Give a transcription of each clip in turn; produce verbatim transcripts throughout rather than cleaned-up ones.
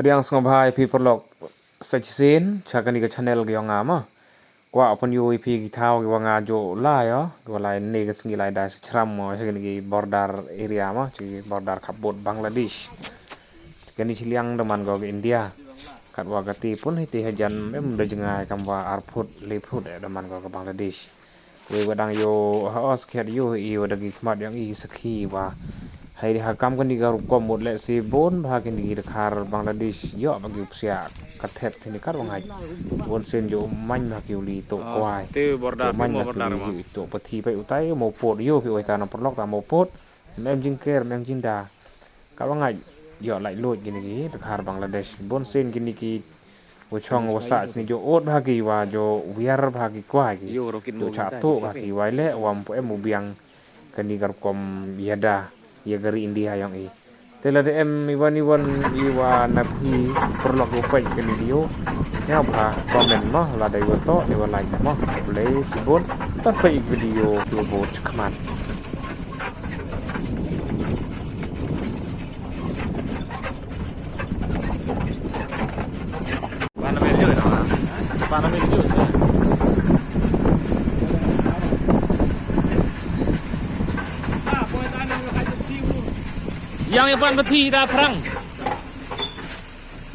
Pdiang sngewbha i phi paralok sa chisien cha kani ka channel ka yong nga mo. Kwah pynyoo i phi ki thaw ki wa nga jooh lai o, ki wa lai ne ka sngi lai da chachram mo, cha kani ki border area mo, cha ki border khapbud Bangladesh. Kani chiliang da man ko ka India. Katwa kati pun hiti hajan em da jngai kam wa ar phut, le phut da man ko ka Bangladesh. Wei wa dang yoh ha os khiat yoh i wa da ki khmat yong i sakhi wa hai ha kam kani ka rukom mut le si bun bha kani ki dkhar Bangladesh yoh bha ki u psiah ka thet kani kar wa ngai. Bun sien yoh main bha ki u li toh kwai. Te border, toh main bha ki u li toh pathi pai utai mo pot yoh phi oi ta na paralok ta mo pot. Mem jingker, mem jingda. Ka wa ngai yoh lai lut kini ki dkhar Bangladesh. Bun sien kini ki wa chong wa sah chini jooh ot bha ki wa jooh wiar bha ki kwai ki. Jooh chah toh bha ki wa le wa mpu em u biang kani ka rukom yada ya ka ri India yong i. Te lada em i wan i wan i wa na phi paralok u peit kani video. Sngewbha comment mo, lada i wa toh i wa like mo. Khublei chibun. Tat peit video ki wa bun chakhmat. Pan na mel jooh na. Pan na mel jooh sa. Yang i pan pathi da phrang.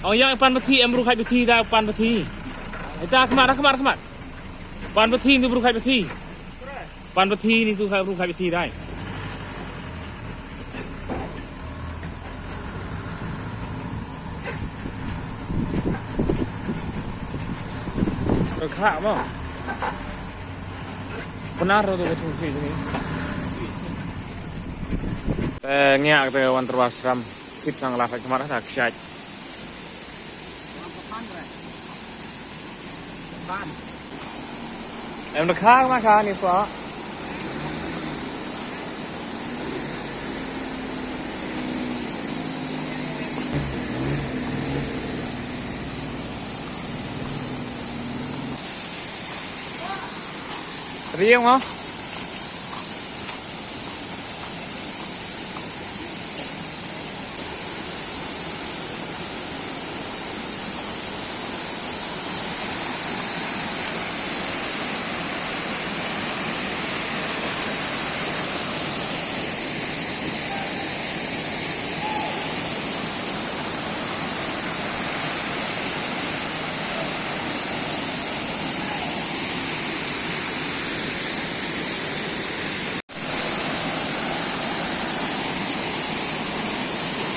Ong yang i pan pathi em bru khai pathi da pan pathi. Ita khmat, khmat, khmat. Pan pathi ni bru khai pathi. Pan pathi ni tu khai bru khai pathi dai. Kha mo. Pnar ro tu ka thung phi ni. Eh, ngiak te wan terwa sram. Sip sang la khai khmat ta kshait. Em da kha ma kha ni pa. Riang mo.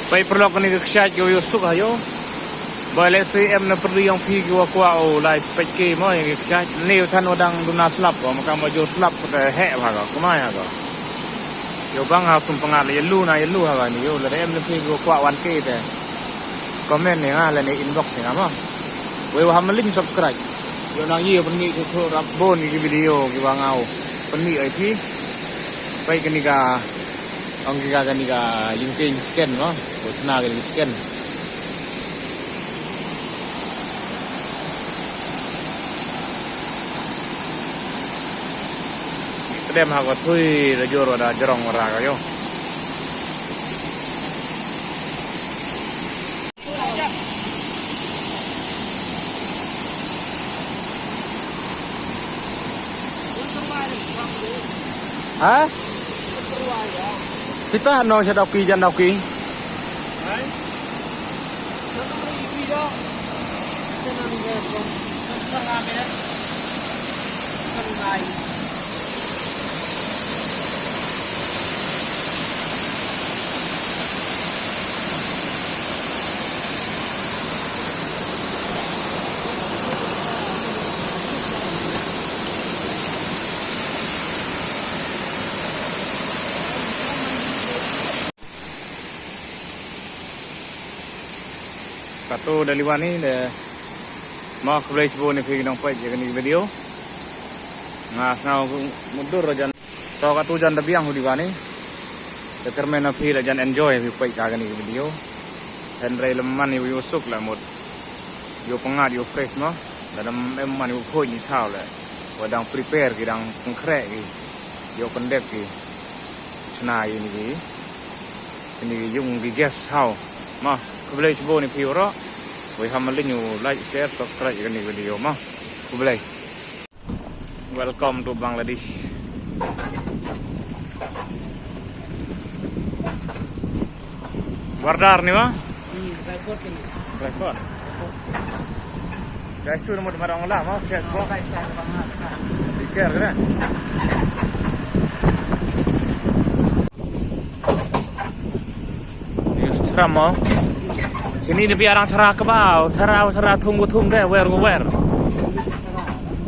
Peit paralok kani ka kshaid ki wa yoh suk ha yoh. Ba leh si em na pyrdi yong phi ki wa kwah u lai peit ki mo ya ki kshaid. Ni u than wa dang duna slap ko, ma kam wa jur slap ko te heh bha ko, kumai ha ko. Yow bang ha sum pangat le yaloo na yaloo ha ka ni yow, lada em na phi ki wa kwah wan ki te comment ni nga, lane inbox ni nga mo. Wei wa ham link subscribe. Yow nang ye pynmih ki thu rap bon ki video ki wa nga u pynmih ai phi. Peit kani ka Ong ki ka kani ka yingkeng chicken mo, ko chna ka chicken. Tdem ha ko thui da jur wa da jrong wa ra ka yoh. Ha? Sita no sa dauki jan dauki. Katu da liwan ni de. Mo khublei chibun ni phi ki nongpeit ya kani ki video. Nga sngewmudur jan. To katu jan da biang hu liwan ni. Te kyrmen na phi la jan enjoy phi peit ka kani ki video. Hynrei lymman yow suk la mut. Yow pyngngad yow fresh mo. Lada em man yow khooid ni thaw le. Wa dang prepare ki dang pynkhreh ki. Yow pyndep ki. Chna ini ki. Ini ki yung ki gas haw. Mo khublei chibun ni phi waroh. Wei ham malin u like, share, subscribe ya kani video mo. Khublei. Welcome to Bangladesh. Border ni mo? Dry port. Guys, tu nomor marang la mo, cek bo. Speaker kena. Yes, chara mo. Chini ni biar ang chara kaba, chara, chara thum ko thum de, wer ko wer.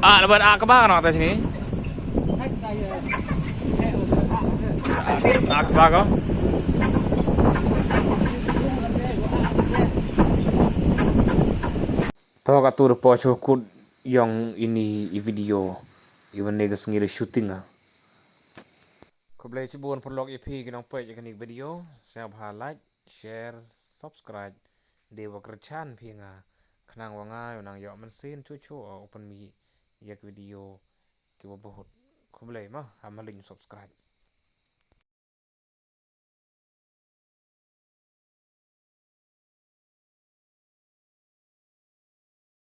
Ah, lebat ah kaba na ta chini. Ah kaba ko. To ka tur po chukut yong ini i video. Iwan ne ka sngi le shooting a. Khublei chibun paralok ya phi ki nongpeit ya kani video. Sngewbha like, share, subscribe. De wa kyrchan phi nga. Khnang wa nga yow nang yoh mynsiem chuchu o u pynmih ya ki video ki wa bahut. Khublei mo, ham malin subscribe.